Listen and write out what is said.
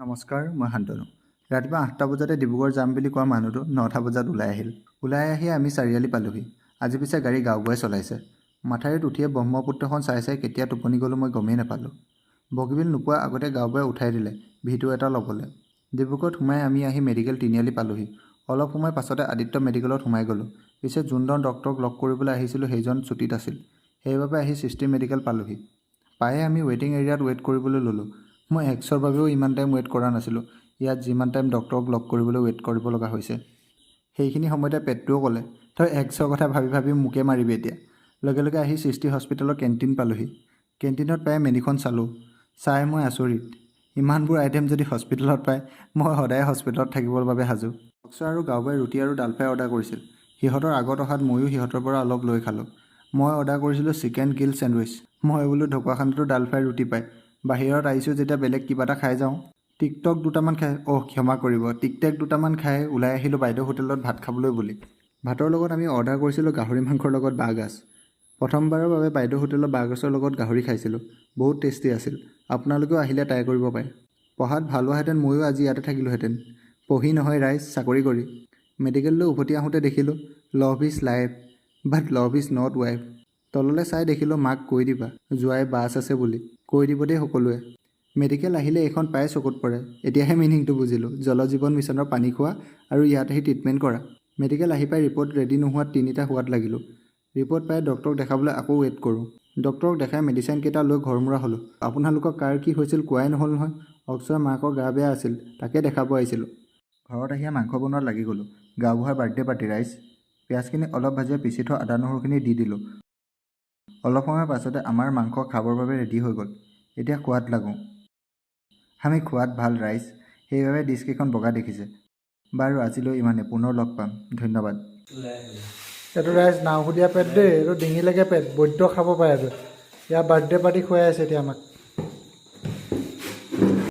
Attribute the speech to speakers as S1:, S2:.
S1: নমস্কাৰ, মই শান্তনু। ৰাতিপুৱা 8টা বজাতে ডিব্ৰুগড় যাম বুলি কোৱা মানুহটো 9টা বজাত ওলাই আহিল। ওলাই আহি আমি চাৰিআলি পালোহি। আজি পিছে গাড়ী গাঁওবুঢ়াই চলাইছে। মাথাউৰিত উঠিয়ে ব্ৰহ্মপুত্ৰখন চাই চাই কেতিয়া টোপনি গ'লোঁ, মই গমেই নাপালোঁ। বগীবিল নোপোৱাৰ আগতে গাঁওবুঢ়াই উঠাই দিলে ভিডিঅ' এটা ল'বলৈ। ডিব্ৰুগড়ত সোমাই আমি আহি মেডিকেল তিনিআলি পালোহি। অলপ সময় পাছতে আদিত্য মেডিকেলত সোমাই গ'লোঁ। পিছে যোনজন ডক্টৰক লগ কৰিবলৈ আহিছিলোঁ, সেইজন ছুটীত আছিল। সেইবাবে আহি সৃষ্টি মেডিকেল পালোহি। পায়ে আমি ৱেইটিং এৰিয়াত ৱেইট কৰিবলৈ ল'লোঁ। মই এক্সৰ বাবেও ইমান টাইম ৱেইট কৰা নাছিলোঁ, ইয়াত যিমান টাইম ডক্টৰক লগ কৰিবলৈ ৱেইট কৰিব লগা হৈছে। সেইখিনি সময়তে পেটটোৱেও ক'লে, "তই এক্সৰ কথা ভাবি ভাবি মোকে মাৰিবি এতিয়া।" লগে লগে আহি সৃষ্টি হস্পিটেলৰ কেণ্টিন পালোহি। কেণ্টিনত পাই মেনুখন চালোঁ। চাই মই আচৰিত। ইমানবোৰ আইটেম যদি হস্পিটেলত পায়, মই সদায় হস্পিটেলত থাকিবৰ বাবে সাজু। অক্ষয় আৰু গাঁওবুঢ়াই ৰুটি আৰু দাল ফ্ৰাই অৰ্ডাৰ কৰিছিল। সিহঁতৰ আগত অহাত ময়ো সিহঁতৰ পৰা অলপ লৈ খালোঁ। মই অৰ্ডাৰ কৰিছিলোঁ চিকেন গ্ৰিল চেণ্ডউইচ। মই বোলো ঢকুৱাখানাতো দাল ফ্ৰাই ৰুটি পায়, বাহিৰত আহিছোঁ যেতিয়া বেলেগ কিবা এটা খাই যাওঁ। টিকটক দুটামান খাই, অহ ক্ষমা কৰিব, টিকটেক দুটামান খাই ওলাই আহিলোঁ বাইদেউ হোটেলত ভাত খাবলৈ বুলি। ভাতৰ লগত আমি অৰ্ডাৰ কৰিছিলোঁ গাহৰি মাংসৰ লগত বাঁহগাজ। প্ৰথমবাৰৰ বাবে বাইদেউ হোটেলত বাঁহগাজৰ লগত গাহৰি খাইছিলোঁ। বহুত টেষ্টি আছিল। আপোনালোকেও আহিলে ট্ৰাই কৰিব পাৰে। পঢ়াত ভাল হোৱাহেঁতেন ময়ো আজি ইয়াতে থাকিলোহেঁতেন, পঢ়ি নহয় ৰাইজ, চাকৰি কৰি। মেডিকেললৈ উভতি আহোঁতে দেখিলোঁ, "Love is life, but love is not wife." তললৈ চাই দেখিলোঁ, "মাক কৈ দিবা জোঁৱাই বাছ আছে বুলি।" কৈ দিব দেই সকলোৱে। মেডিকেল আহিলে এইখন প্ৰায় চকুত পৰে। এতিয়াহে মিনিংটো বুজিলোঁ, জল জীৱন মিছনৰ পানী খোৱা আৰু ইয়াত আহি ট্ৰিটমেণ্ট কৰা। মেডিকেল আহি পাই ৰিপৰ্ট ৰেডি নোহোৱাত তিনিটা সোৱাদ লাগিলোঁ। ৰিপৰ্ট পাই ডক্টৰক দেখাবলৈ আকৌ ৱেইট কৰোঁ। ডক্টৰক দেখাই মেডিচাইনকেইটা লৈ ঘৰমুৱা হ'লোঁ। আপোনালোকৰ কাৰ কি হৈছিল কোৱাই নহ'ল নহয়। অক্ষয়ৰ মাকৰ গা বেয়া আছিল, তাকে দেখাব আহিছিলোঁ। ঘৰত আহিয়ে মাংস বনোৱাত লাগি গ'লোঁ। গাঁওবুঢ়াৰ বাৰ্থডে পাৰ্টি ৰাইজ। পিঁয়াজখিনি অলপ ভাজিয়ে পিচি থোৱা আদা নহৰুখিনি দি দিলোঁ। অলপ সময়ৰ পাছতে আমাৰ মাংস খাবৰ বাবে ৰেডি হৈ গ'ল। এতিয়া খোৱাত লাগোঁ। আমি খোৱাত ভাল ৰাইজ, সেইবাবে ডিছকেইখন বগা দেখিছে। বাৰু, আজিলৈ ইমানে। পুনৰ লগ পাম। ধন্যবাদ।
S2: এইটো ৰাইজ নাওসুধীয়া পেট দেই। এইটো ডিঙিলৈকে পেট, বৈদ্য খাব পাৰে এইটো। ইয়াৰ বাৰ্থডে পাৰ্টি খুৱাই আছে এতিয়া আমাক।